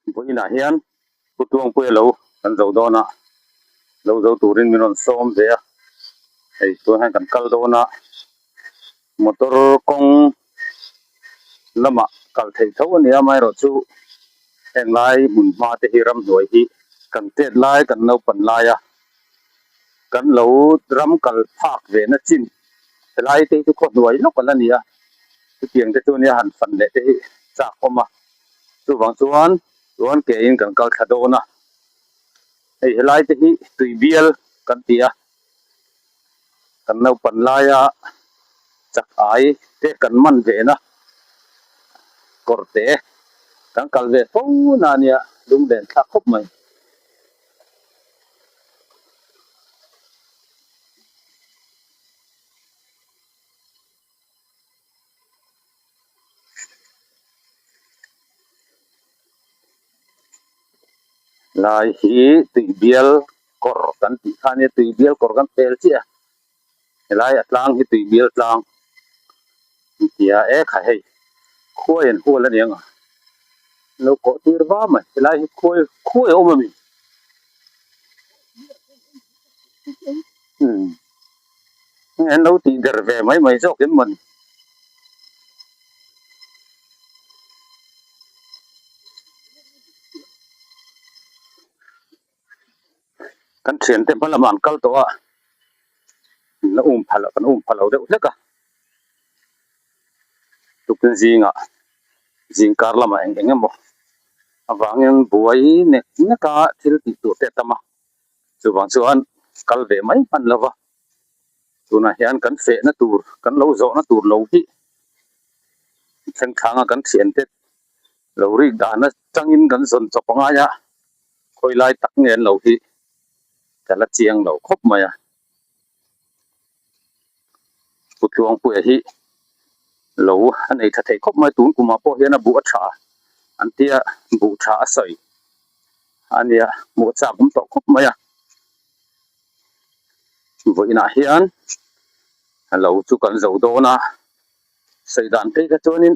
Vawiinah hian Pu Tuangpuia lo kan zo dawn a, lo zo turin min rawn sawm ve a, hei tun hian kan kal dawn a, motor kawng lamah kal theih tho a ni a, amaherawhchu heng lai hmun hma te hi ramhnuai hi kan tet lai kan naupan lai a, kan lo ram kal phak ve na chin helai te hi chu khawhnuai lawk a la ni a, chutiang te chu nia han fan leh te hi chak awm a. Chuvang chuan chuan ke in kan kal thla dawn a, hei helai te hi tui bial kan ti a, kan naupan laia chak ai te kan man ve na kawr te kan kal ve fo na ania lunglen thlak khawp mai. Lai hi tui bial kawr kan tih kha ania tui bial kawr kan pel chiah a helai a tlang hi tui bial tlang an ti a e kha hei khuai an hual a ni ang a lo kawh tir va mai helai hi khuai khuai a awm a mi umm. An lo tih der ve mai mai zawk em mawni. Kan thiante hma lamah an kal tawh a, an la um pha lo kan um pha lo deuh hlek a. Tukin zingah zingkar lamah eng eng emaw avangin buai nek nek a thil tih tur te a tam a. Chuvang chuan kal ve mai hman lo va, tunah hian kan fehna tur, kan lo zawhna tur lo hi thlengthlanga kan thiante lo rik dan atangin kan zawn chawp a ngai a, khawi lai tak nge an lo hi ka la chiang lo khawp mai a. Pu Tluangpuia hi lo a nei tha thei khawp mai, tun kumah pawh hian a buh a tha an tia buh tha a sawi a nia hmuh chak awm tawh khawp mai a, vawiinah hian lo chu kan zo dawn a, sawi dan phei kha chuanin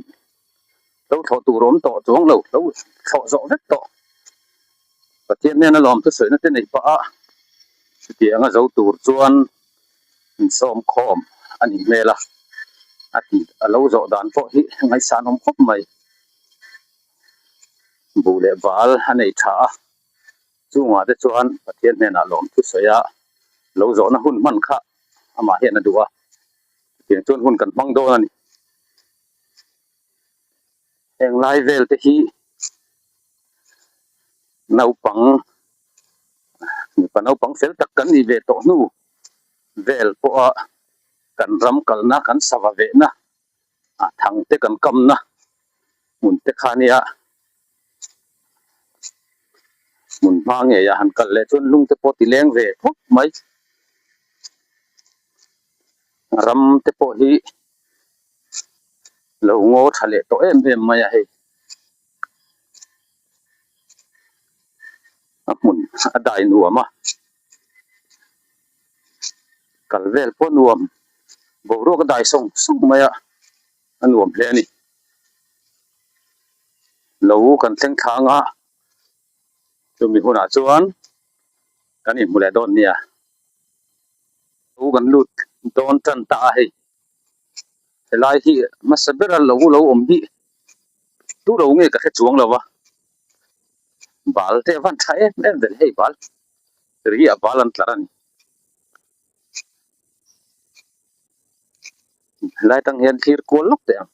lo thlawh tur awm tawh chuang lo, lo thlawh zawh vek tawh. Pathian hnena lawm chu sawina te neih pah a, chutianga zo tur chuan insawm khawm a nih hmel a, a tih a lo zawh dan pawh hi ngaihsan awm khawp mai. Buh leh val a nei tha a, chungah te chuan Pathian hnenah lawm thu sawi a, lo zawhna hun hman kha amah hian a duh a, chutiang chuan hun kan hmang dawn a ni. Heng lai vel te hi naupang mipa naupang fel tak kan nih ve tawh hnu vel pawha kan ram kalna kan sava vehna ah thang te kan kamna hmun te kha nia hmun hma ngei ah han kal leh chuan lung te pawh ti leng ve khawp mai ram te pawh hi. Lo ngaw tha leh tawh em em mai a hei. A hmun a dai nuam a. Kal vel pawh nuam. Boruak a dai sawng sawng mai a. A nuam hle a ni. Lo kan thleng thlang a. Chumi hunah chuan kan inhmu leh dawn nia. Lo kan lut dawn tan ta a hei. Helai hi hmasa bera lo lo awm hi tu lo nge ka hre chuang lo va, bal te a van tha em em vel hei bal ri ah bal an tlar a ni. Helai tang hian thlir kual lawk teh ang.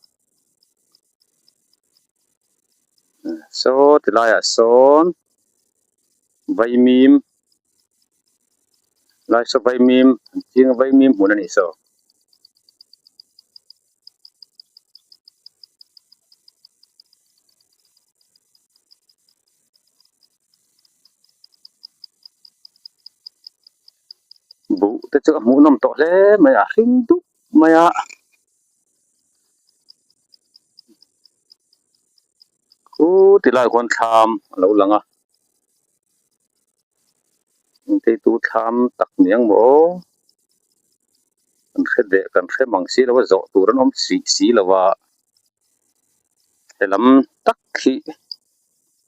Saw ti laiah sawn vaimim lai saw vaimim an ching a vaimim hmun a nih saw. Buh te chu a hmuhnawm tawh hle mai a hring dup mai a. Khu ti lai khuan thlam a lo lang a engteitu thlam tak niang maw kan hre deh kan hre mang si lo a zawh tur an awm sih si lo a helam tak hi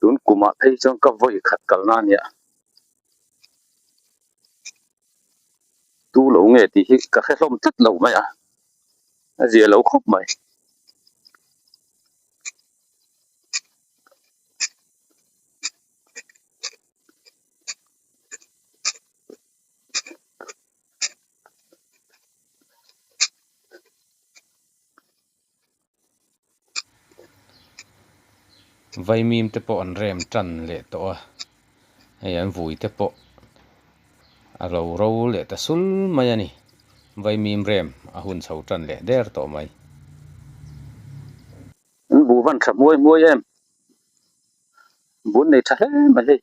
tun kum a. Kumah phei chuan ka vawi khat kalna a nia. Tu lo nge tih hi ka hre hlawm tlat lo mai a, a zia lo khawp mai. Vaimim te pawh an rem tan leh tawh a, hei an vui te pawh a lo ro leh ta sul mai a ni. Vaimim rem a hun chho tan leh der tawh mai. An buh van tha hmuai hmuai em? Bun nei tha hle mai hei.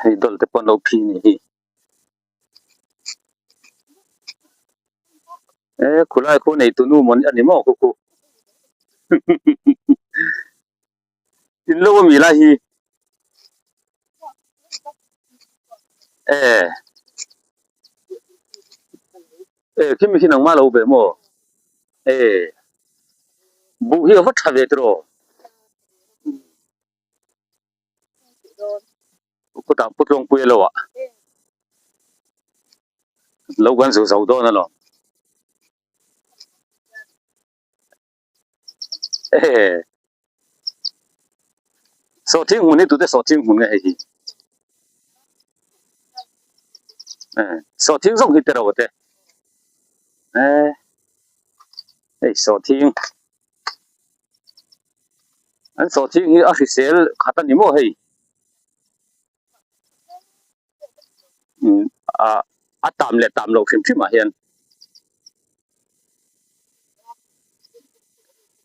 Hei dawlh te pawh an lo phi a nih hi. E khulai khu nei tunu maw a ni maw khu khu in lo ami lai hi e e khimi khi nangmah lo ve maw e buh hi a va tha ve tiraw. Khutah Pu Tlawngpuia lo ah lo kan zu zo dawn alawm. Ehe Sawhthing hmun hi tute sawhthing hmun nge hei hi? Sawhthing zawng hi te ro te. Hei sawhthing An sawhthing hi a hrisel khat a ni maw hei? Umm a tam leh tam loh hrim hrim ah hian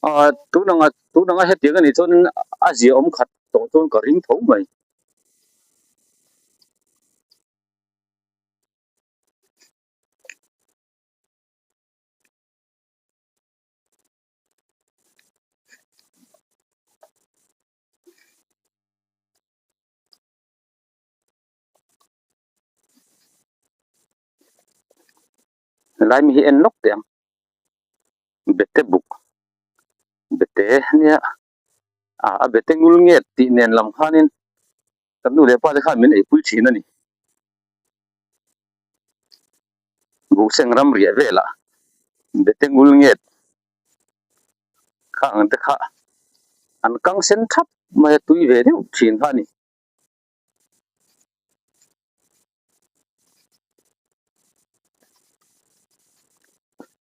ah tun anga tun anga hetiang a nih chuan a ziahawm khat tawh chuan ka ring tho mai. Helai mi hi en lawk teh ang bete buk bete ania ah a bete ngul nge tih nen lam khanin kan nu leh pa te khan min eipui thin a ni buhseng ram riah velah bete ngul nge kha ang te kha an kang sen thap mai a tui ve deuh thin kha a ni.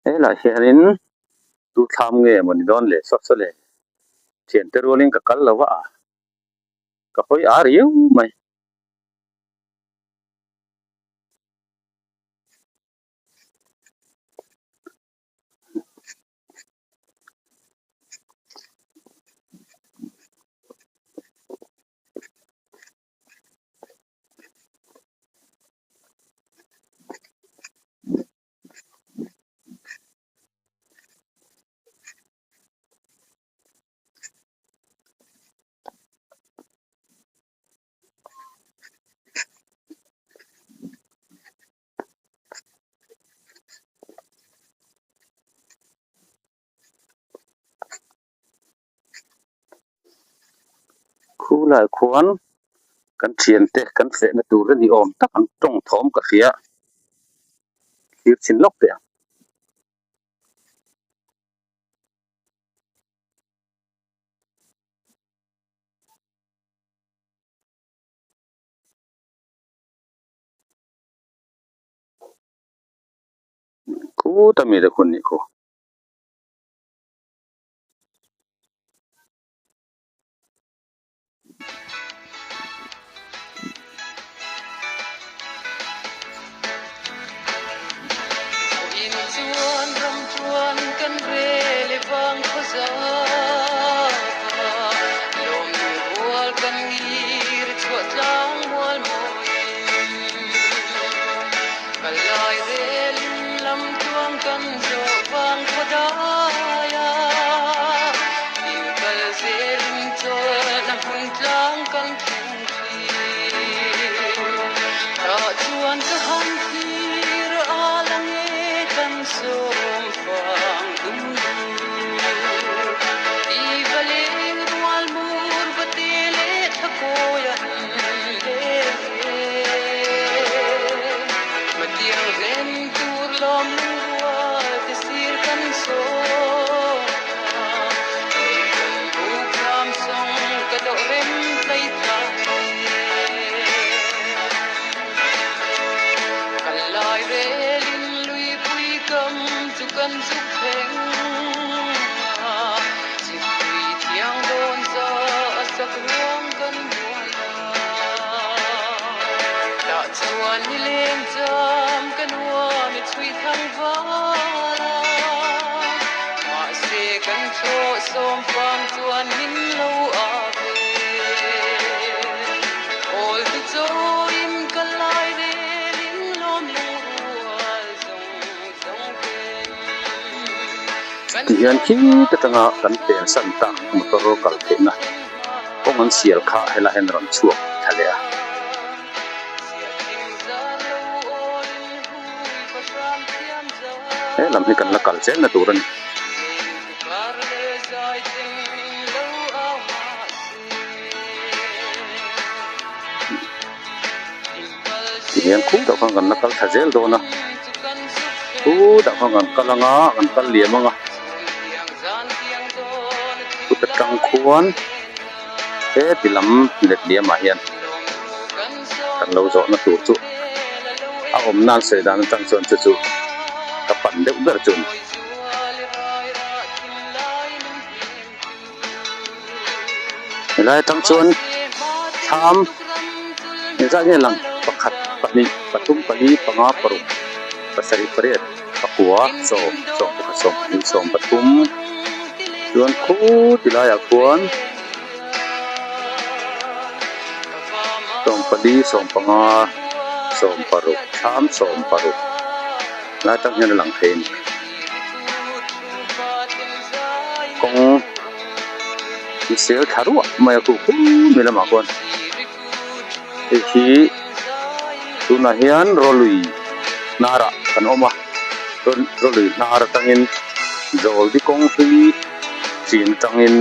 Helaiah hianin tu thlam nge maw ni dawn le sawt saw le thiante rualin ka kal lo va a ka hawi a riau mai. Khulai khuan kan thiante kan fehna tur a ni awm tak ang tawng thawm ka hria thlir chhin lawk teh ang. Khuta mi te khun nih khu. Tihian khit atanga kan pensan tak motor kal theihna kawng an sial kha helai hian a rawn chhuak thla leh a. He lam hi kan la kal zel na tur a ni. Tihian khutah khan kan la kal thla zel dawn a, khutah khan kan kal anga kan kal liam anga kut atang khuan heti lam let liam ah hian kan lo zawhna tur chu a awm nan sawi dan atang chuan chu chu ka pan deuh ber chu a ni. Helai atang chuan thlam engzat nge lang pakhat pahnih pathum pali panga paruk pasarih pariat pakua sawm sawm pakhat sawm pahnih sawm pathum chuan khuti laiah khuan sawm pali sawm panga sawm paruk thlam sawm paruk lai atang hian a lang thei a ni. Kawng sel thla ruah mai a kuk khum lamah khuan hei hi tunah hian rawlui hnarah kan awm a rawlui hnar atangin zawldi kawng hlui chin atangin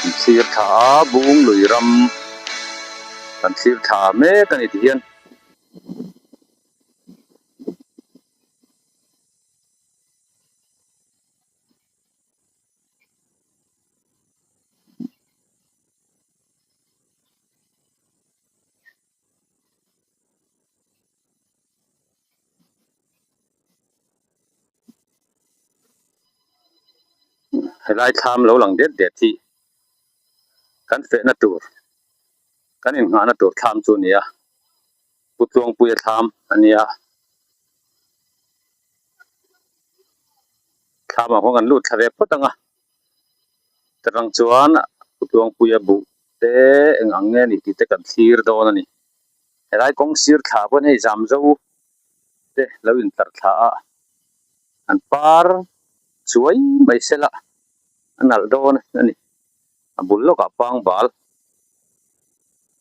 an thlir thla a bung lui ram an thlir thla mek a ni ti hian. Helai thlam lo lang det det hi kan fehna tur kan inngahna tur thlam chu a ni a. Pu Tluangpuia thlam a nia. Thlam ah khuan kan lut thla ve phawt ang a. Tarang chuan Pu Tluangpuia buh te eng ang nge ni tih te kan thlir dawn a ni. Helai kawng sir thla pawn hei zam zo te lo intar thla a an par chuai mai sela a nalh dawn a ni. A bul lawkah pangbal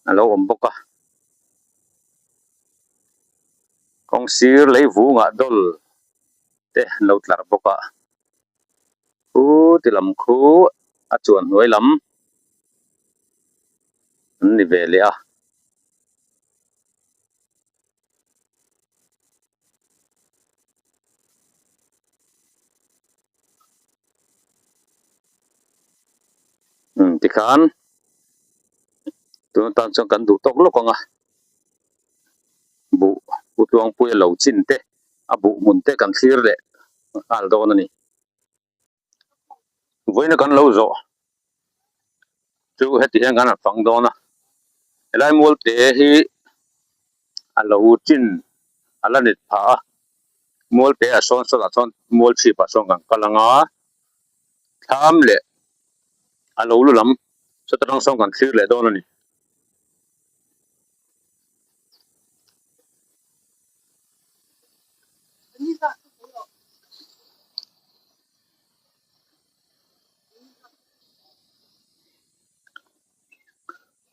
a lo awm bawk a kawng sir lei vungah dawl te an lo tlar bawk a khu ti lam khu a chuan hnuai lam an ni ve leh a. Umm tikhan tun atan chuan kan duh tawk lawk ang a buh pu tluangpuia lo chin te a buh hmun te kan thlir leh nghal dawn a ni. Vawiina kan lo zawh chu heti hian kan han fang dawn a helai mual te hi a lo chin a la nit phah a mual te ah sawn sawtah sawn mual chhip ah sawn kan kal ang a thlam leh a lo lu lam sawta tang sawn kan thlir leh dawn a ni.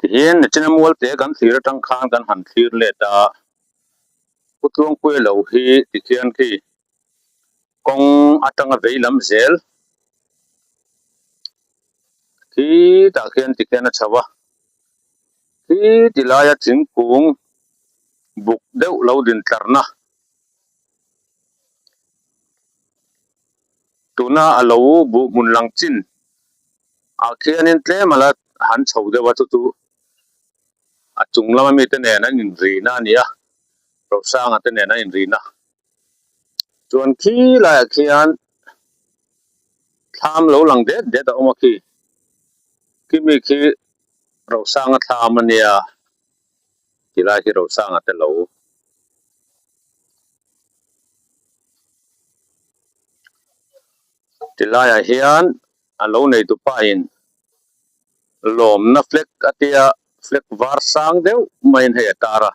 Tihian nichina mual te kan thlir atang khan kan han thlir let a, Pu Tluangpuia lo hi tikhian khi kawng atanga vei lam zel khitah khian tikhian a chho a, khi ti laia thingkung buk deuh lo din tlarna tuna a lo buh hmun lang chin ah khianin tlem a la han chho deuh a chu chu a chung lama mite nen an inrina a ni a Rosanga te nen an inrina chuan khi laiah khian thlam lo lang det det a awm a khi khi mi khi Rosanga thlam a nia tilai khi Rosanga te lo. Tilaiah hian a lo neitu pain lawmna flag a tia flag var sang deuh maiin hei a tar a.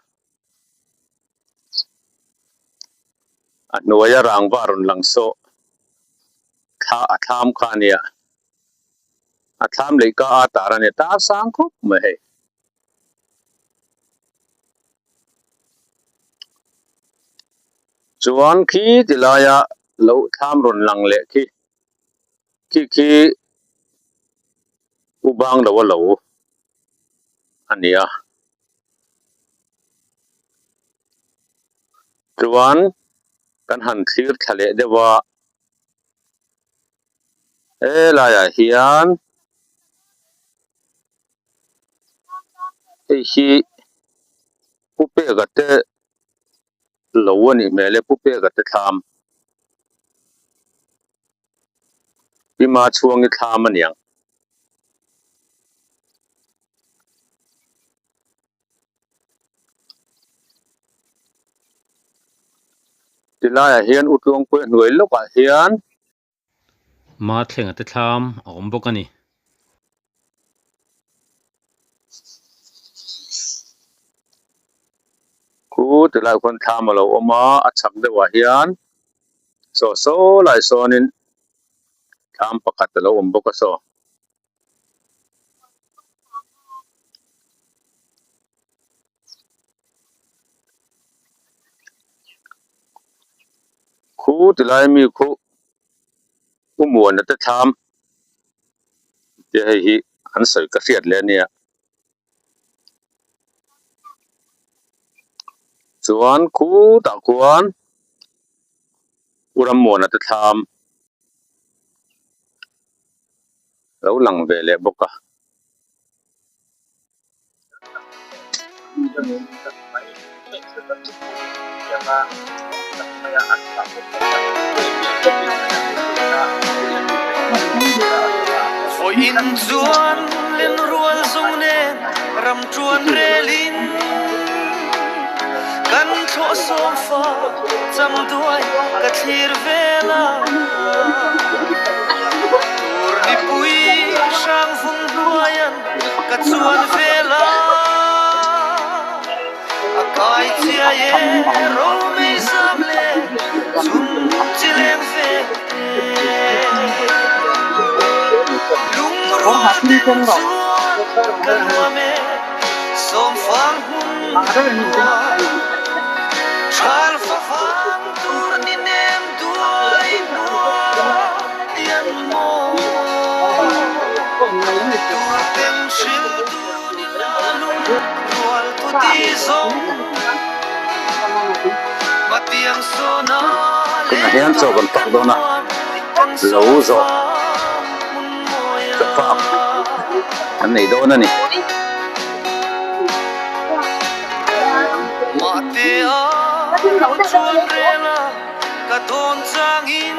A hnuaia rangva rawn lang saw thla a thlam kha a nia. A thlam leh ka a tar a nia tar sang khawp mai hei. Chuan khi ti laia lo thlam rawn lang leh khi khi khi u bang lo a lo a ni a. Chuan kan han thlir thla leh deuh a, helaiah hian hei hi Pu Peka te lo a nih hmel e Pu Peka te thlam Pima chhuangi thlam a niang. Tilaiah hian U Tluangpuia hnuai lawkah hian. Ma thlenga te thlam a awm bawk a ni. Khu tilaiah khuan thlam a lo awm a, a chhak deuhah hian saw saw lai sawnin thlam pakhat a lo awm bawk a saw. Khu tilai mi khu u muana te thlam te hei hi an sawi ka hriat leh ania chuan khutah khuan u rammuana te thlam. Lo lang ve leh bawk a. Vawiin chuan lenrual zawng nen ram ṭuan relin kan thlawh sawm fa cham duai ka thlir vel a. Tur mipui hrang vung hnuaian ka chuan vel a, a kai chiai e romei zam leh chum chi leng vel te. Lungrual ten chuan ka nuam e sawmfang hmun nuam thal favang tur ni nem Tuai hnuaian maw Tuten hriltu ni la lung rual tu ti zawng Hmatiang sawna Tunah hian chaw kan pak dawn a, lo zawh chawfak kan nei dawn a ni. Mahtea ram chuan rela Ka dawn changin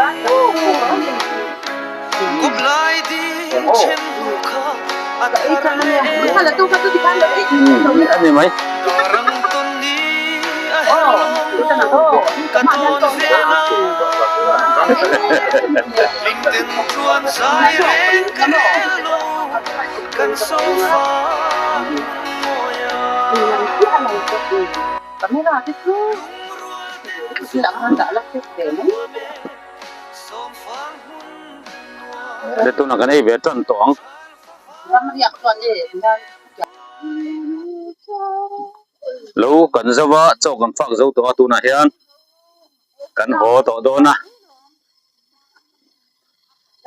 kawp lai ding then hnu kha a thar leh A ni mai. Darang tawn ni a her lawng maw ka dawn vel a Hlimten chuan zai reng ka rel lo kan sofa mawi a. He tunah kan ei ve tan tawh ang. Lo kan zo a, chaw kan fak zo tawh a tunah hian kan haw tawh dawn a.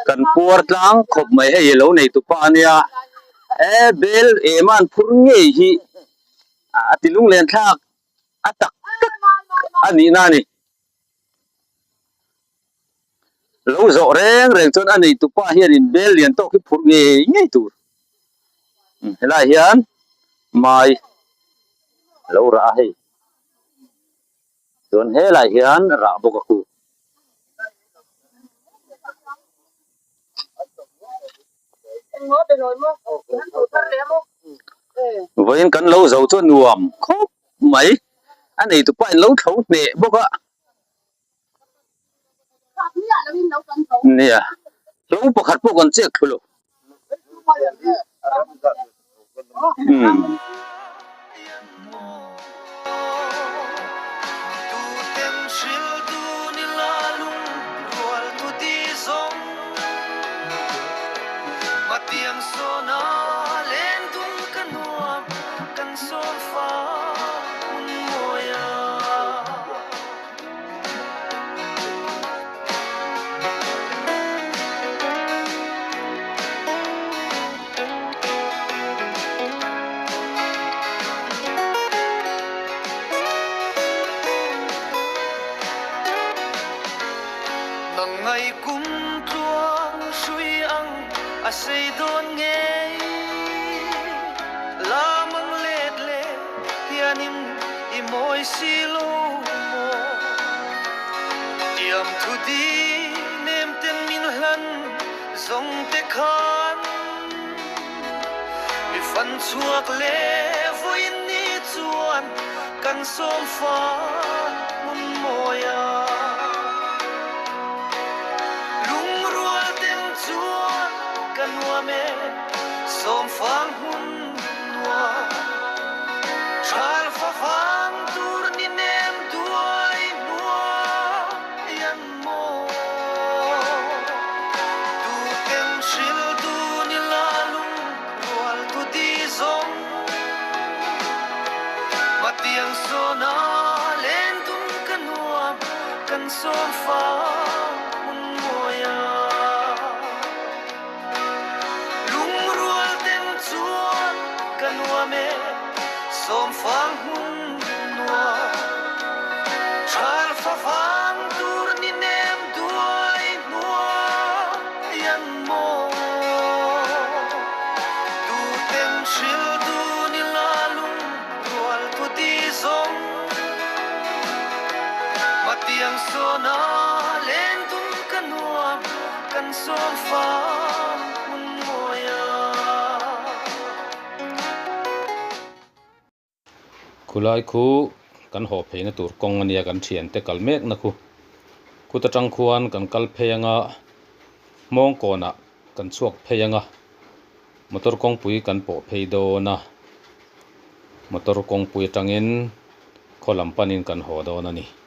Kan puar tlang khawp mai hei lo nei tupa ania e bel ema an phur ngei hi a ti lunglen thlak. a tak tak a nihna a ni. Lo zawh reng reng chuan a neitupa hianin bel lian tawk hi phurh ngei ngei tur. Helai hian mai lo rah a hei. Chuan helai hian rah bawk a khu. Vawiin kan lo zo chu nuam khawp mai a neitu pawh in lo tho hneh bawk a. Nia. Hlo pakhat pawh kan chek thlu lo. Khulai khu kan haw pheina tur kawng a nia kan thiante kal mekna khu kut atang khuan kan kal phei anga hmawng kawnah kan chhuak phei anga motor kawngpui kan pawh phei dawn a motor kawngpui atangin khaw lam panin kan haw dawn a ni.